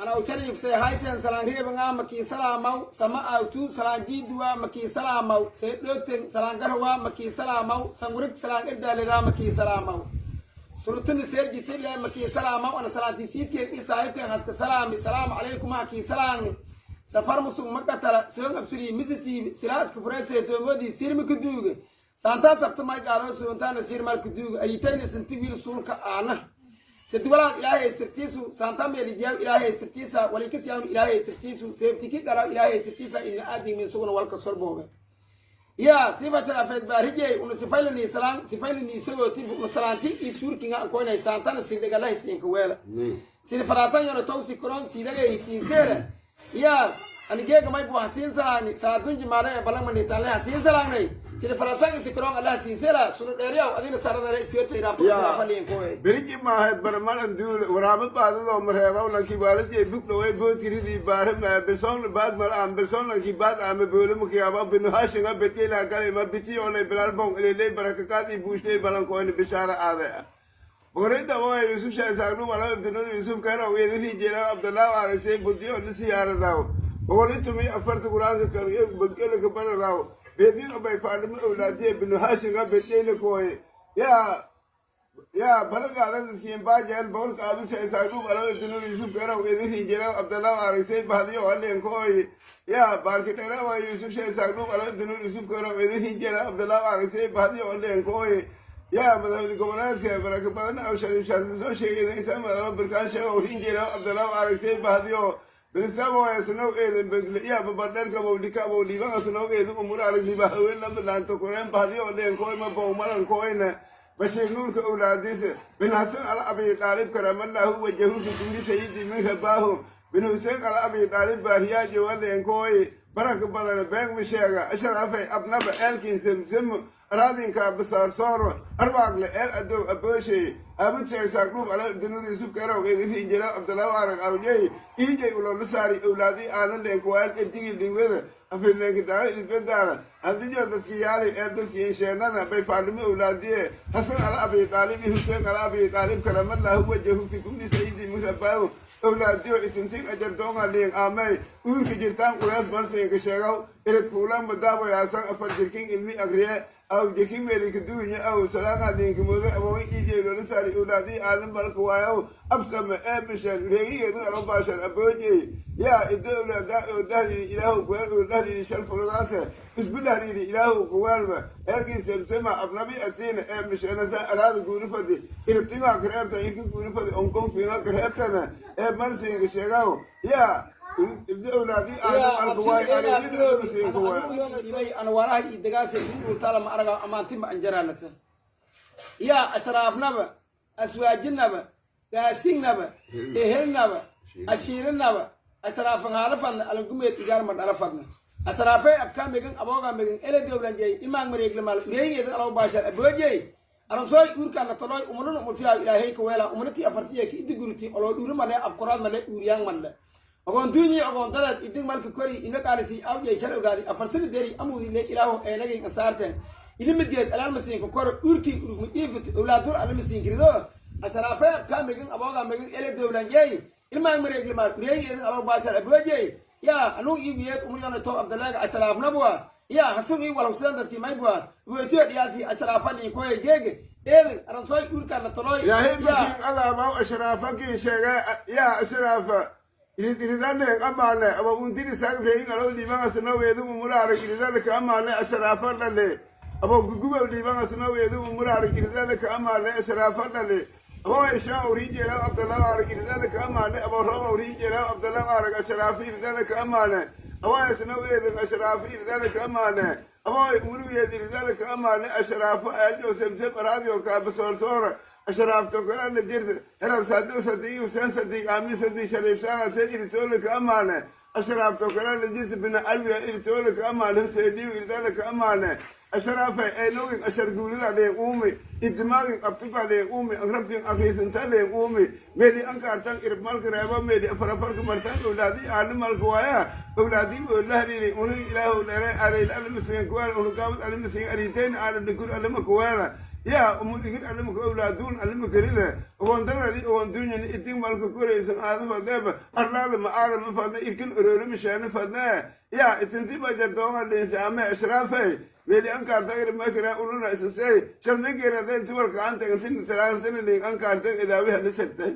Ana ujarif say hayten salaan reebanga makii salaamaw, sama awtu salaan jiiduwa makii salaamaw, say dhoogten salaan garwa makii salaamaw, sangurig salaan erdaaleda makii salaamaw, surutuni seerjitile makii salaamaw. Ana salaanti siidkeen i saaxiibkeen haska salaami, salaamu calaykum hakii salaangni. Safar musung magatala soon absuri misisiibi silaaska furayseetoomodii sirmi kuduuge saantaa sabta may gaalo soontaana sir mal kuduuge ayitayna santi wiil suulka aana sadwalaad Ilaahay sirtiisu saanta meelijiyaw Ilaahay sirtiisa walikasiyaan Ilaahay sirtiisu seebtiki dhalaw Ilaahay sirtiisa ina aadin min suguna walka solboobe ya sifa sharafeed baarijey una sifaylani salaan sifaylani sagooti una salaanti i suurkinga ankoynay saantana sirdhigalahi siinka weela sir faraasan yana tawsi koron sidaga hisiinseera ya anigeega may bu hasiin salaani salaadunji maale ee balan manitaanle hasiin salaanay sir faraasan isi koron Allah hasiinseera sunu dheeriyaw adina saranare iskeerto iraabto faliin koy. Beriji maahayd barmalan duul waraabo baadadoo mareebaw lankii waaladii bugdhaway boodkiridii baarama bilsoon baad mal bilsoon lankii baad ama boole makiyaaba binu haashinga bedela galima biti olay bilal bong ileley barakakaad i buushtay balankoyni bishaara aade boqorida waa Yusuf shaysaagnu wala ibdinur Yusuf kana weedari jeela Abdullah arisay budiyo lisiyaaradaw 114 quraanka kariyo bagela ka baradaw beedin abay faadimo awlaadiye binu haashinga bedela koy yaa yaa balagaadadkiin baajeel boqolka abisha isaagnu wala ibdinur Yusuf kana weedari jeela Abdullah arisay bahdiyo haleenkoy yaa baarkidhera waa Yusuf shaysaagnu wala ibdinur Yusuf kana weedari jeela Abdullah arisay bahdiyo haleenkoy yaa madaxweyne goboleedka baraka badan aw Shariif Shaasi soo sheegay inta madaxweyne barkaan sheego rinjeela Abdullah arisay bahdiyo bilisabo snow eedan begle yaa babadheerka bowdhika bowdhiibaha snow eedan umur arag liba haween la bilaanto koreen bahdiyo leenkoy ma bowmalan koyna Bashiir Nuurka awlaadiisa bin Hasan al Abi Daalib karamallahu wajahu fi kulli sayidi min rabaahu bin Hussein al Abi Daalib baariyaaji waleenkoy baraka badan beeg misheega asharafay abnaba eelkin semsem raadinka basaarsooro arbaagle eel adow abooshay abudsa isaaqdhuub ala ibdinur Yusuf karow eedin jela Abdallah arag awjay iijay uloola saari awlaadi aanan leenkuwaal erdigii lingwada afirleenka daala isbedaala hadijo dadki yaali ee dadki insheenana bay faadhimo awlaadiye Hasan ala Abi Daalib iyo Hussein ala Abi Daalib karamallahu wajahu fi kulli sayidi min rabaahu awlaadiyo itintig ajardoonga liin aamay uurka jirtaan culays balsinka sheegaw irid fuulan madaaboyaasan afar jirkin ilmi agriye aw jirkin meelika duunya aw salaaqa liinka moodo abooga iijay loola saari awlaadii aalan balka waayow absame ee bisheen reegigeedu alo baashan aboojey yaa iddo awlaada oo dhahriri Ilaahu kuweel oo dhahriri shal furudaase isbu dhahriri Ilaahu kuweelma eerkii semsema abnabi asiina ee misheenasa araada guurifadi iribtimaa kareebta irka guurifadi onkon fiima kareebtana ee malsiinka sheegaw yaa ibdo awlaadii aalan balka waay areerida waay. Anwaaraha iyo dagaasa dhultaala ma araga amaantima anjaraalata yaa ashraafnaba aswaajinaba gaasingnaba ehelnaba ashiirinaba asraafan haalafadna alangumeed igaarma dhalafadna asraafay abkaa megan aboogaa megan ele dowlanjey imaang mareeglamaal ureegeeda alaw baashar aboojey aransoy uurkaana toloy umunun umulfiyaa Ilaahay ka weela umunati afartiya ki idi guruti oloo dhuuri male abkoraad male uuriyaan male ogoontuunyi ogoondadaad idig malka kori ina qaalisi awjay shal ogaadi afar sano deri amuudile Ilaahu eenagay ansaarteen ilimidgeed alaalmasiinka koro uurkii urugma iifit owlaadur alamasiinkirido asraafay abkaa megan aboogaa megan ele dowlanjey ilmaan mareeglimaal ureegeedan alaw baashar aboojey yaa anuu iibiyeed umuyona tob Abdalaaga ashraafnabwa yaa hasun ii walhuseen dadkii maybwa weytuya dhiyaasi ashraafani koye geege eedan aransoy uurkaana toloy. Ilaahay bakiin adaabaw ashraafa kii sheega yaa ashraafa iridane amaane aba undiri saagreyin alo liibangasna weedu umuraarag iridane ka amaane ashraafa dhale aba guguba liibangasna weedu umuraarag iridane ka amaane ashraafa dhale aba ishaa urinjeela Abdallah arag iridane ka amaane aba rooba urinjeela Abdallah arag ashraafa iridane ka amaane aba isna weedu ashraafa iridane ka amaane aba umuruyeed iridane ka amaane ashraafa aaljo semsem radio ka basoorsoora ashraafto kalana jirta herab saado sadiq Huseen Sadiq Aami Sadiq Shariif Saana se iritoole ka amaane ashraafto kalana jirta bina alwiya iritoole ka amaane Huseeniyu iridane ka amaane ashraafa eelogin ashar guulida leen uumi idmaagin qabtiga leen uumi rabbin akriisinta leen uumi meeli ankaartan irmalka reebo meeli afarafarka martan awlaadi aalimalka waaya awlaadi oolahriri unu Ilaahu dhere areyl alimasiin kuweel unu gaabad alimasiin ariiteyn aala dhugur alima kuweela. Yaa umul igir alimaka owlaaduun alimakaride ogoondanadi ogoonduunyani idin malka koraysan aada fadneeba arlaada ma aada ma fadne irkin oroorima sheena fadne yaa itinti bajardoonga dhinsi ama ashraafay meeli ankaartagri makira uluna isasey shalmigeerade inti walka antagantin taraantana ling ankaartag idaawiha nisabtay.